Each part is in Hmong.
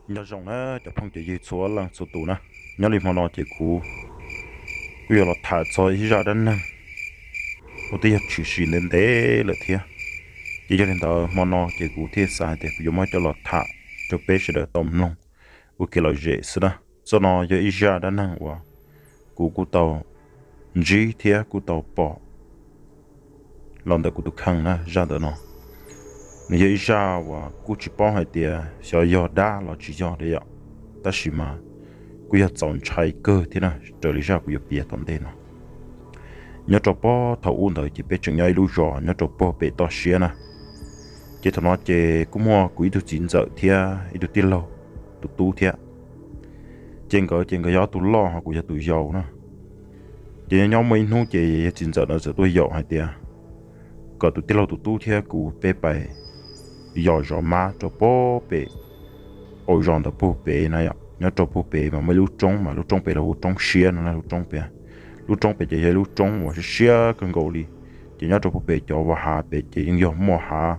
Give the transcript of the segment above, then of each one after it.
Nyob zoo na cov phooj cov ywg txhua leej txhua tus na, nyob li hmo no ces kuv kuj yuav los tham txog ib zaj dab neeg uas twb yog tshwm sim ntev ntev lawm thiab. Ces yog li ntawd hmo no ces kuv thiaj xav hais tias kuv yuav muab coj los tham rau peb sawv daws tau mloog ua kev lom zem xwb na. Txoj no yog ib zaj dab neeg uas kuv kuj tau ntsib thiab kuj tau pom los ntawm kuv tus kheej na. Zaj ntawm no nws yog ib zaj uas kuj tsis paub hais tias xyov yog dab los tsis yog li yom, tab sis mas kuj yog txaus ntshai kawg thiab na, raws li zaj kuv yuav piav tom ntej no. Nyob rau puag thaum ub ntawd ces peb tseem nyob ib lub zos nyob rau puag pem toj siab na. Ces thaum no ces kuj muaj kuv ib tug txiv ntxawm thiab ib tug tij laug tus tub thiab. Ces nkawd ces nkawd yog ob tug loj ho kuv yog tus yau na. Ces nyob nyob muaj ib hnub ces yawg txiv ntxawm ntawd txawm tuaj yaum hais tias kom tus tij laug tus tub thiab kuv peb pais yos zov mab rau puag pem qaum zos ntawd puag pem na yom. Nyob rau puag pem mas muaj ib lub roob mas lub roob pem los hu roob siab no na, lub roob pem. Lub roob pem ces yog ib lub roob uas siab siab kawg nkaus li. Ces nyob rau puag pem cov vaj hav pem ces yeej yog muaj hav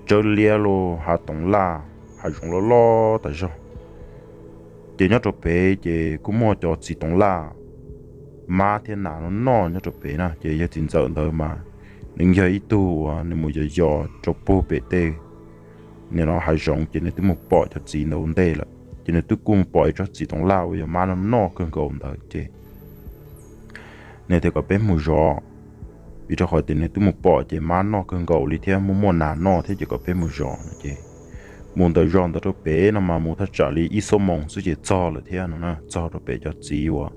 tsawb liab los hav toov laj, hav zoov loj loj tas zog. Ces nyob rau pem ces kuj muaj cov txiv toov laj mab thiab nas no noj nyob rau pem na. Ces yawg txiv ntxawm ntawd mas nws yog ib tug uas nws mus yos yos rau puag pem tej nim no hav zoov ces nws twb mus pom cov txiv ntawd ua ntej lawm, ces nws twb kuj mus pom ib tsob txiv toov laj uas yog mab no noj kawg nkaus ntawd ces nws tias kom peb mus zov, vim rau qhov tias nws twb mus pom ces mab noj kawg nkaus li thiab muaj muaj nas noj thiab ces kom peb mus zov no ces mus ntawm zos ntawd rau pem no mas mus thaj tsam li ib xuab moos xwb ces txog lawm thiab no na, txog rau pem cov txiv uas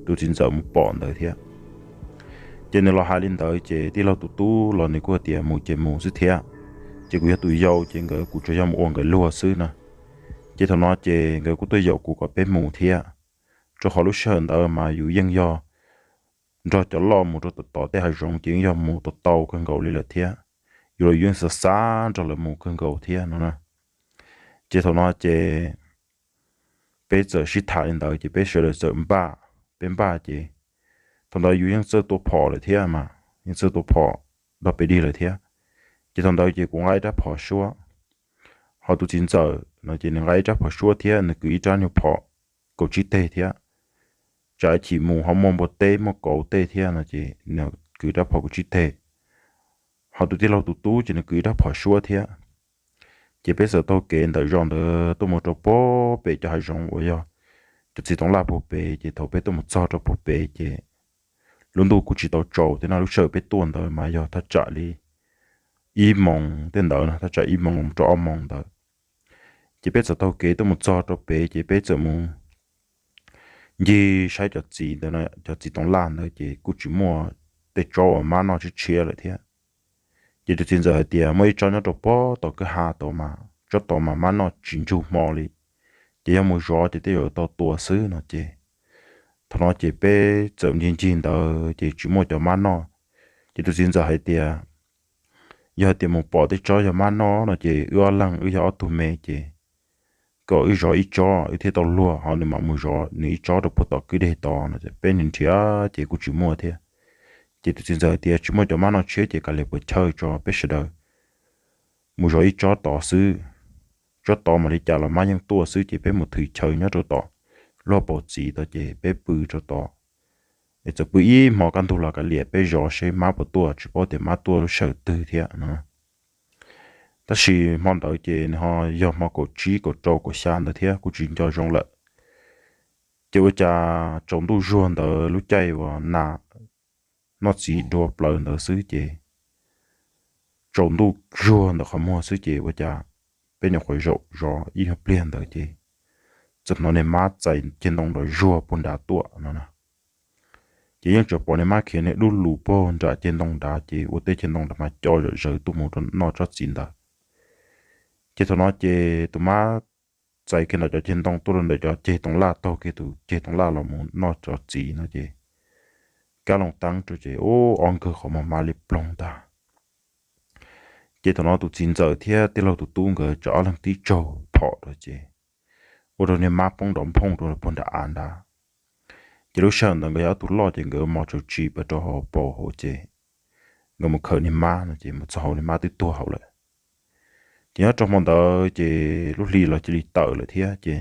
tus txiv ntxawm mus pom ntawd thiab. Ces nws los hais li ntawd ces tij laug tus tub los nws kuj tias mus ces mus xwb thiab. Ces kuv yog tus yau ces nkawd kuv tsuas yog mus ua nkawd luag xwb na. Ces thaum no ces nkawd kuj tuaj yaum kuv kom peb mus thiab, rau qhov lub sij hawm ntawd mas yus yeej yog nrog cov loj mus rau tom tej hav zoov ces yeej yog mus tau tau kawg nkaus li lawm thiab. Yus los yus yeej xav xav nrog lawv mus kawg nkaus thiab no na. Ces thaum no ces peb txawm sib tham li ntawd ces peb sawv daws txawm npaj, peb npaj ces thaum ntawd yus yeej txawj tua phom lawm thiab mas, yeej txawj tua phom dog pes dig lawm thiab. Ces thaum ntawd ces kuv nqa ib rab phom suab, ho tus txiv ntxawm no ces nws nqa ib rab phom suab thiab nws kwv ib rab nyuag phom kaum tsib teg thiab. Tsam chim mus ho muaj npua teb muaj kauv tej thiab no ces nws kwv rab phom kaum tsib teg. Ho tus tij laug tus tub ces nws kwv ib rab phom suab thiab. Ces peb txawm taug kev ntawm zos ntawd tuaj mus rau puag pem cov hav zoov uas yog cov txiv toov laj puag pem, ces thaum peb tuaj mus txog rau puag pem ces lub ntuj kuj tsis tau tsaus thiab no, lub sij hawm peb tuaj ntawd mas yog thaj tsam li ib moos tej ntawd no, thaj tsam ib moos los rau ob moos ntawd. Ces peb txawm taug kev tuaj mus txog rau pem ces peb txawm mus ncig saib cov txiv ntawd, cov txiv toov laj ntawd ces kuj tsis muaj tej tsob uas mab noj tshiab tshiab lawm thiab. Ces tus txiv ntxawm hais tias muaj ib tsob nyob rau puag tom kwj ha tod mas tsob tod mas mab noj tsis ntsug hmo li, ces yog mus zov ces tej zaum tau tua xwb no ces thaum no ces peb txawm ncig ncig ntawd ces tsis muaj cov mab noj. Ces tus txiv ntxawm hais tias yog hais tias mus pom tej tsob yog mab noj no ces wb ob leeg wb yog ob tug me ces kom wb zov ib tsob wb thiaj tau luag, ho nws mam mus zov nws ib tsob rau puag tom kwj deg tod no. Peb nrhiav ces kuj tsis muaj thiab. Ces tus txiv ntxawm hais tias tsis muaj cov mab noj tshiab ces kav liam puas chawj tso peb sawv daws mus zov ib tsob tod xwb. Tsob tod mas li cas los mab yeej tuaj xwb ces peb mus thwv chaw nyob rau tom lub hauv paus txiv tod ces peb pw rau tod es txawm pw ib hmo kaj ntug los kav liam peb zov seb mab puas tuaj, tsis paub tias mab tuaj lub sij hawm twg thiab no. Tab sis hmo ntawd ces nws ho yog hmo kaum tsib kaum rau kaum xya ntawd thiab kuj tsis nco zoo lawm. Ces ua cas tsaus ntuj zuag ntawd lub caij uas nas noj txiv dua plaws ntawd xwb ces tsaus ntuj zuag ntawm qhov muag xwb ces ua cas peb nyuam qhuav zaum zov ib nyuag pliag ntawd ces txawm hnov niag mab txais ceg ntoo nrov zuag puag nrad tuaj no na. Ces yeej tsuas pom niag mab khiav niag dub lus puag nram ceg ntoo nrad ces ua tej ceg ntoo nrad mas co zom zaws tuaj mus rau noj tsob txiv ntawd. Ces thaum no ces tus mab txais kiag ntawm cov ceg ntoo tuaj rau ntawm cov ceg toov laj, taug kiag tus ceg toov laj los mus noj tsob txiv no ces kab loo teeb rau ces ub ob nkawg qhov muag mab li ploog ntag. Ces thaum no tus txiv ntxawm thiab tij laug tus tub nkawd tsam ob leeg tib tsaug phom rau ces ua rau niag mab poob nrov nphooj rau puag nram av nrad. Ces lub sij hawm ntawd nkawd yog ob tug loj ces nkawd mos tsaus tsis pes rau hauv paus hauv ces nkawd mus khawm niag mab no ces mus txog hauv niag mab twb tuag hauv lawm. Ces Nyob rau hmo ntawd ces lub hli los cia li tawm lawm thiab ces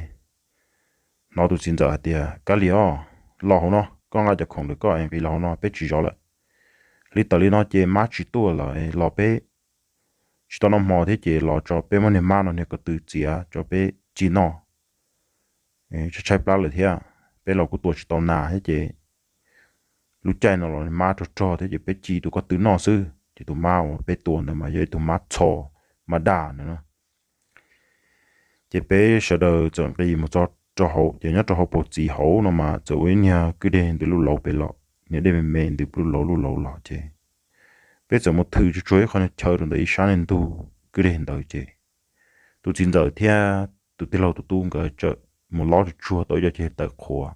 hnov tus txiv ntxawm hais tias, Kab Lis os, los hauv no, koj nqa cov khoom ntawm koj es nqis los hauv no, peb tsis zov lawm. Hli tawm li no ces mab tsis tuaj lawm, los peb tsis tau noj hmo thiab ces los tso peb muab niag mab no niag ko tw txiav tso peb ci noj. Tshaib tshaib plab lawm thiab, peb los kuj tua tsis tau nas thiab ces lub caij no los niag mab rog rog thiab ces peb ci tus ko tw noj xwb. Ces tus mab uas peb tua ntawd mas yog ib tug mab txho, mab daj ntawd na. Ces peb sawv daws txawm nqis mus txog rau hauv, ces nyob rau hauv paus txiv hauv no mas txawm ua ib niag kwj deg ntws lub lauv pem los, niag dej me me ntws lub lauv lub lauv los ces peb txawm mus thwm tsuag tsuag ib qho niag chaw rau ntawm ib sab niag ntug kwj deg ntawd ces tus txiv ntxawm thiab tus tij laug tus tub nkawd txawm mus lob tsuag tsuag tau ib co ceg tawm qhuav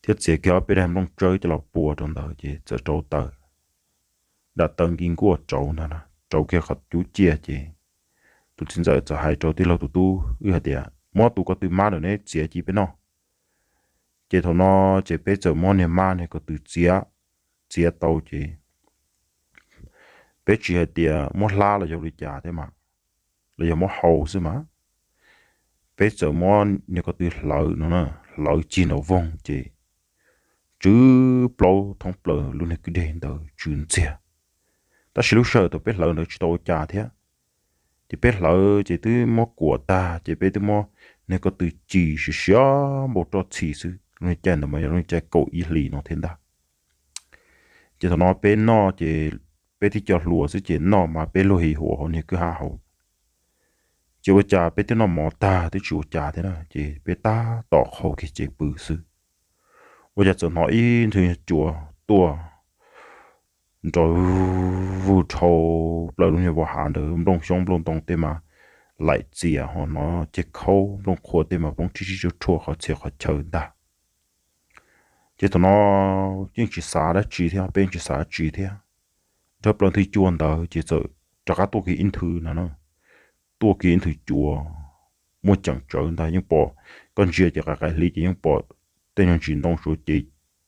thiab txiav kiag ob peb daim nplooj tsawb coj los pua rau ntawd ces txawm rauv taws, dam taws nki nkuaj rauv ntag, rauv kiag qhov cub ciaj ces tus txiv ntxawm txawm hais rau tij laug tus tub wb hais tias, Muab tus ko tw mab ntawm neb txiav ci peb noj. Ces thaum no ces peb txawm muab niag mab niag ko tw txiav, txiav tau ces peb tsis hais tias muab hlab los yog li cas thiab mas, los yog muab hau xwb mas, peb txawm muab niag ko tw hlawv no, hlawv cig nraum voog ces tsw plaub thoob plaws lub niag kwj deg ntawd tsw ntxiag. Tab sis lub sij hawm thaum peb hlawv ntawd tsis tau ua cas thiab, ces peb hlawv ces twb muab kuam tag ces peb twb muab niag ko tw ci siav siav npau roj txhim xwb. Lub niag caij ntawd mas yog lub niag caij kaum ib hlis no thiab ntag. Ces thaum no peb noj ces peb tib co hluas xwb ces noj mas peb luag hi huam hauv niag kwj ha hauv. Ces ua cas peb twb noj mov tag twb tsis ua cas thiab na ces peb tab tom qhau kiag cev pw xwb, ua cas txawm hnov ib nthwv nyuag cuav tuaj nrov vwg dhau plaws lub niag vaj hav ntawd, nplooj xyoob nplooj ntoo tej mas laim txias ho hnov ceg khaub nplooj qhuav tej mas poob tsib tsib tsuj rhuaj qhov txhia qhov chaw ntag. Ces thaum no yeej tsis xav dab tsi thiab, peb yeej tsis xav dab tsi thiab. Dhau plaws nthwv cuav ntawd ces txawm rov qab tuaj kiag ib nthwv no, tuaj kiag ib nthwv cuav muaj ceem tsawv ntag, yeej pom, koj ntsia ces qaim qaim hli ces yeej pom tej nyuag ntsis ntoo saud ces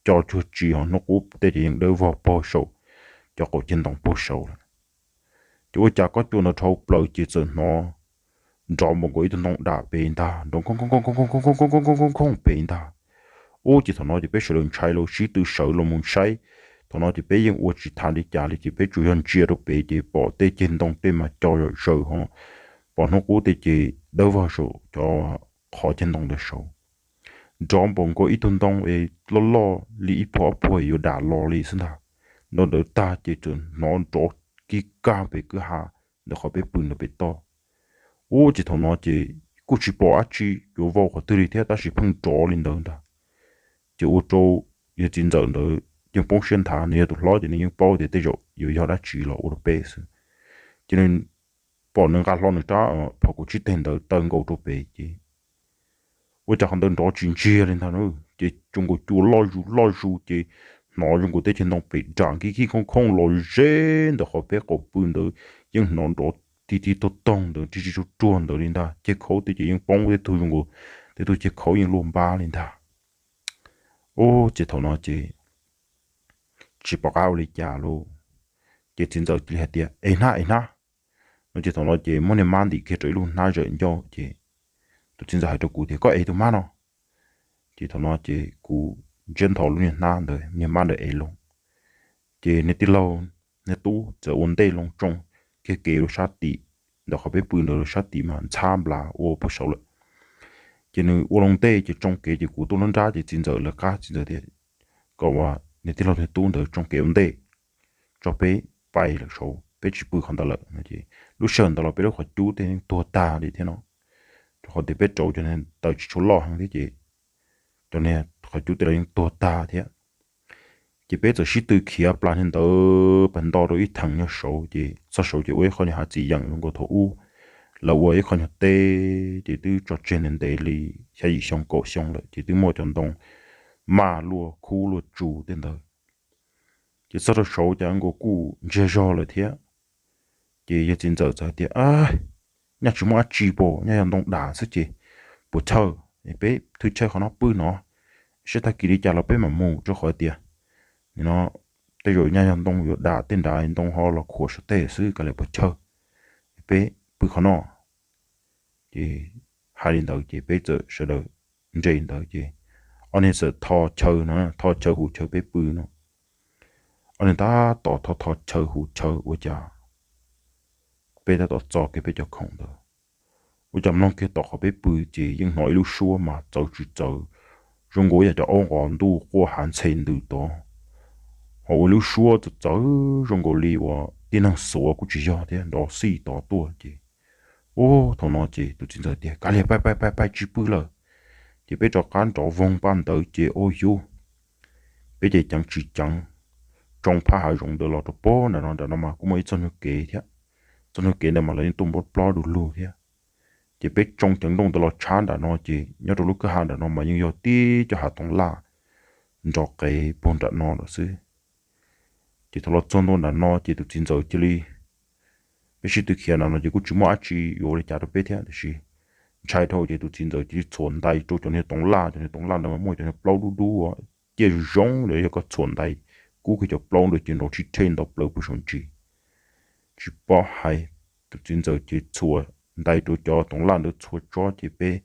co cuag tsi ho hnub qub tej ces yeej dawb vog puag saum cov qaum ceg ntoo puag saud lawm. Ces ua cas koj cuag ntawd dhau plaws ces txawm hnov nrov npaum nkaus ib tug ntoo dam pem ntag, nrov nkoob nkoob nkoob nkoob pem ntag. Ub, ces thaum no ces peb sawv daws ntshai los sib tw sawv los mus saib. Thaum no ces peb yeej ua tsis tau li cas li ces peb tsuas yog ntsia rau pem ces pom tej ceg ntoo tej mas co zom zaws ho pom hnub qub tej ces dawb vog saum cov qhov ceg ntoo ntawd saud. Nrov npaum nkaus ib tug ntoo es loj loj li ib puag ob puag yuav dam los li xwb ntag. Nrov ntawd tag ces txawm hnov nrov kig kag pem kwj ha ntawm qhov peb pw ntawd pem toj. Ub, ces thaum no ces kuj tsis pom dab tsi yuav vau qhov twg li thiab tab sis pheej nrov li ntawd ntag. Ces ua rau yawg txiv ntxawm ntawd yeej poob siab nthav, nws yog tus hlob ces nws yeej paub tias tej zaum yuav yog dab tsi los ua rau peb xwb. Ces nws pom nws nqa hlo nws rab phom kuv tsib teg ntawd taw nkaus rau pem ces ua cas qhov ntawd nrov tsis ntsiag li ntag na. Ces zoo nkaus cua loj zus loj zus ces hnov zoo nkaus tej ceg ntoo pem dam nkig nkig khoob khoob los ze ntawm qhov peb qaum pw ntawd, yeej hnov nrov tig tig taug taug ntawd rig rig ruag ruag ntawd li ntag. Ceg khaub tej ces yeej poob tej tug zoo nkaus tej tug ceg khaub yeej luaj npab li ntag. Ub, ces thaum no ces tsis pom qab ua li cas lauj. Ces txiv ntxawm cia li hais tias, Es hnab, es hnab no. Ces thaum no ces muab niag mab ntim kiag rau ib lub hnab zawm ncauj ces tus txiv ntxawm hais rau kuv tias, Koj es tus mab no. Ces thaum no ces kuv ntsiab nthos lub niag hnab ntawd, niag mab ntawd es loo. Ces niag tij laug, niag tub txawm ua ntej loo tsoo kiag kev rau sab tim, ntawm qhov peb pw ntawd rau sab tim mas ntxhab nplas ua puag saud lawm. Ces nws ua loo ntej ces tsoo kev ces kuv tuaj nruab nrab ces txiv ntxawm lawv qab, txiv ntxawm tias kom niag tij laug niag tub ntawd tsoo kev ua ntej tso peb pais lawm saud, peb tsis pw qhov ntawd lawm. Lub sij hawm ntawd los peb lub qhov cub tej yeej tuag tag li thiab no, rau qhov tias peb rauv cov taws tsis tshua loj heev thiab ces cov niag qhov cub tej los yeej tuag tag thiab. Ces peb txawm sib tw khiav plas niag ntawd pas nto rau ib theem nyob saud ces txog saud ces ua ib qho niag hav txiv yeem zoo nkaus thaum ub, lawv ua ib qho nyuag teb ces twb tso tseg ntev ntev li xya yim xyoo kaum xyoo lawm ces twb muaj cov ntoo maj luaj khub luaj tsu tej ntawd. Ces txog rau saud ces nkaus kuj ntsiag zog lawm thiab. Ces yawg txiv ntxawm txawm hais tias, Nyaj tsis muaj dab tsi pom, nyaj yog ntoo dam xwb ces puas chawj, peb thwj chawj qhov no pw no, saib tag kis li cas los peb mam mus, rau qhov tias no tej zaum nyaj yog ntoo yuav dam tej nrad ntoo ho los khuam saum tej xwb kav liam puas chawj. Peb pw qhov no. Ces hais li ntawd ces peb txawm sawv daws nres ntawd ces ob niag txawm tho chaw no, tho chaw hu chaw peb pw no. Ob niag tab tom tho tho chaw hu chaw ua cas peb tab tom txo kiag peb cov khoom ntawd, ua cas mloog kiag tom qhov peb pw ces yeej hnov ib lub suab mas txawv tsis txawv, zoo nkaus yog cov aub nqos ntuj quaj hav ntxhe ntws tod. Ho ua lub suab txawv txawv zoo nkaus li uas tib neeg xuav kuj tsis yog thiab, nrov xij tod tuaj ces, ub, thaum no ces tus txiv ntxawm tias, Kav liam, pais pais pais pais, tsis pw lawm. Ces peb rov qab nrov voog paj ntawd ces, ua yuj, peb ces ceev tsis ceev, tsoo phab hav zoov ntawd los rau pem nram no, nram no mas kuj muaj ib txoj nyuag kev thiab. Txoj nyuag kev ntawd mas lawv yeej tuaj nplob plob du lug thiab. Ces peb tsoo ceev nrooj ntawd los tshab nram no ces nyob rau lub kwj ha nram no mas yeej yog tib cov hav toov laj nrov qees puag nram no lawm xwb. Ces thaum los txog ntua nram no ces tus txiv ntxawm cia li, peb sib tw khiav nram no ces kuj tsis muaj dab tsi yuav ua li cas rau peb thiab, tiam sis ntshai dhau ces tus txiv ntxawm cia li txhuam ntais rau cov niag toov laj, cov niag toov laj ntawd mas muaj cov niag plaub dub dub, ciaj zoo zoo, yog koj txhuam ntais kub kiag cov plaub ntawd ces nrov rhij rhej nto plaws puag saum ntsis. Tsis paub hais, tus txiv ntxawm ces txhuam ntais rau cov toov laj ntawd txhua tsob ces peb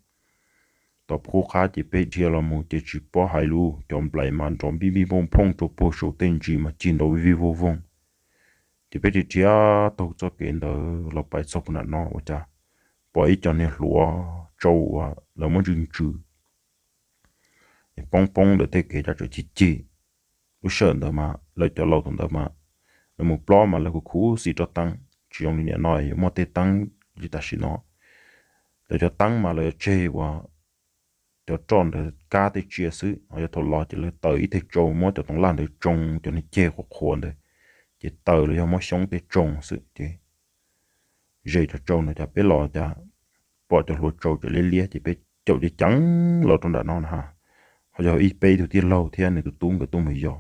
tom qub qab ces peb dhia los mus ces tsis paub hais lus, cov nplaim mas nrov npij npij nphooj nphooj rau puag saum tej ntsis mas cig nrov vij vij voog voog. Ces peb dhia dhia taug txoj kev ntawd los pais txog puag nram no ua cas pom ib co niag hluav tsau uas lawv muab ntsws ntsws poob poob ntawm tej kev, cas tseem cig cig. Lub sij hawm ntawd mas lawv cov laus thaum ntawd mas lawv mus plob mas lawv kuj khuv xim rau teeb, tsis zoo li nim no yuav muaj tej teeb li tam sim no. Lawv cov teeb mas lawv yuav tseg uas cov roj ntawd kab tej tsiaj xwb, ho yog thaum los ces lawv taws ib teg tsau muab cov toov laj ntawd tsoo, cov niag ceg qhuav qhuav ntawd, ces taws los yog muab xyoob tej tsoo xwb ces ze cov tsau ntawd. Cas peb los cas pom cov hluav tsau tseem liab liab ces peb caum ceev ceev los rau nram no na. Ho yog ib peb tug tij laug thiab nws tus tub nkawd tuaj mus yos,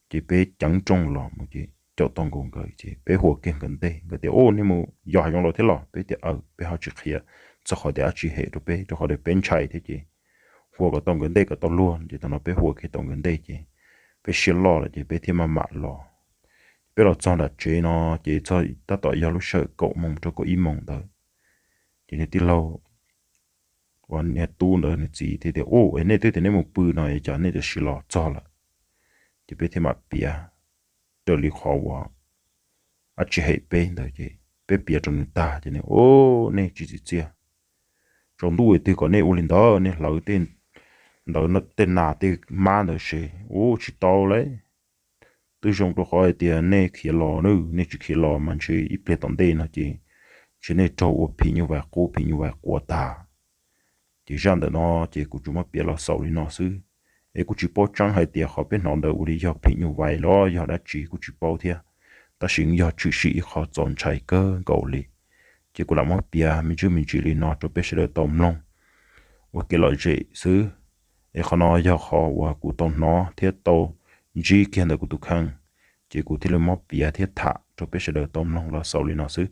ces peb ceev nrooj los mus ces caum tau nkaus nkawd ces peb hua kiag nkawd ntej, nkawd tias, Ub, nej mus yos hav zoov los thiab los? Peb tias, Aws, peb ho tsis qhia txog qhov tias dab tsi hem rau peb, rau qhov tias peb ntshai thiab ces hua kom tau nkawd ntej kom tau luag. Ces thaum no peb hua kiag tau nkawd ntej ces peb siab loj lawm ces peb thiaj maj mam los. Peb los txog nram tsev no ces tab tom yog lub sij hawm kaum moos rau kaum ib moos ntawd. Ces niag tij laug uas niag tub ntawd nws txiv thiaj tias, Ub, es nej twb tias nej mus pw no es cas nej tam sim los txog lawm? Ces peb thiaj mam piav raws li qhov uas dab tsi hem peb ntawd ces peb piav rau nws tag ces nws, Ub, nej tsis tsim txiaj. Tsaus ntuj twg kom nej ua li ntawd, nej hlawv tej ntawd, tej nas tej mab ntawd seb, ub, tsis tau li. Twb zoo rau qhov hais tias nej khiav los na, nej tsis khiav los mas ntshe ib pliag tom ntej no ces ntshe nej raug ua phim nyuj vais qub phim nyuj vais quav tag. Ces zaj ntawm no ces kuv tsuas muab piav los xaus li no xwb, es kuj tsis paub tseeb hais tias qhov peb hnov ntawd ua li yog phim nyuj vais los yog dab tsi kuj tsis paub thiab, tab sis yog tshwm sim ib qho txaus ntshai kawg nkaus li. Ces kuv lam muab piav me ntsis me ntsis li no rau peb sawv daws tau mloog ua kev lom zem xwb. Es qhov no yog qhov uas kuv tau hnov thiab tau ntsib kiag ntawm kuv tus kheej, ces kuv thiaj li muab piav thiab tham rau peb sawv daws tau mloog los xaus li no xwb.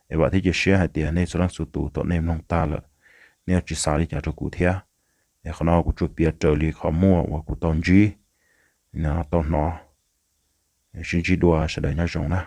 Es vam thiab cia siab hais tias nej txhua leej txhua tus thaum nej mloog tag lawm, nej yuav tsis xav li cas rau kuv thiab. Es qhov no kuv tsuas piav raws li qhov muaj uas kuv tau ntsib, tau hnov. Sib ntsib dua, sawv daws nyob zoo na.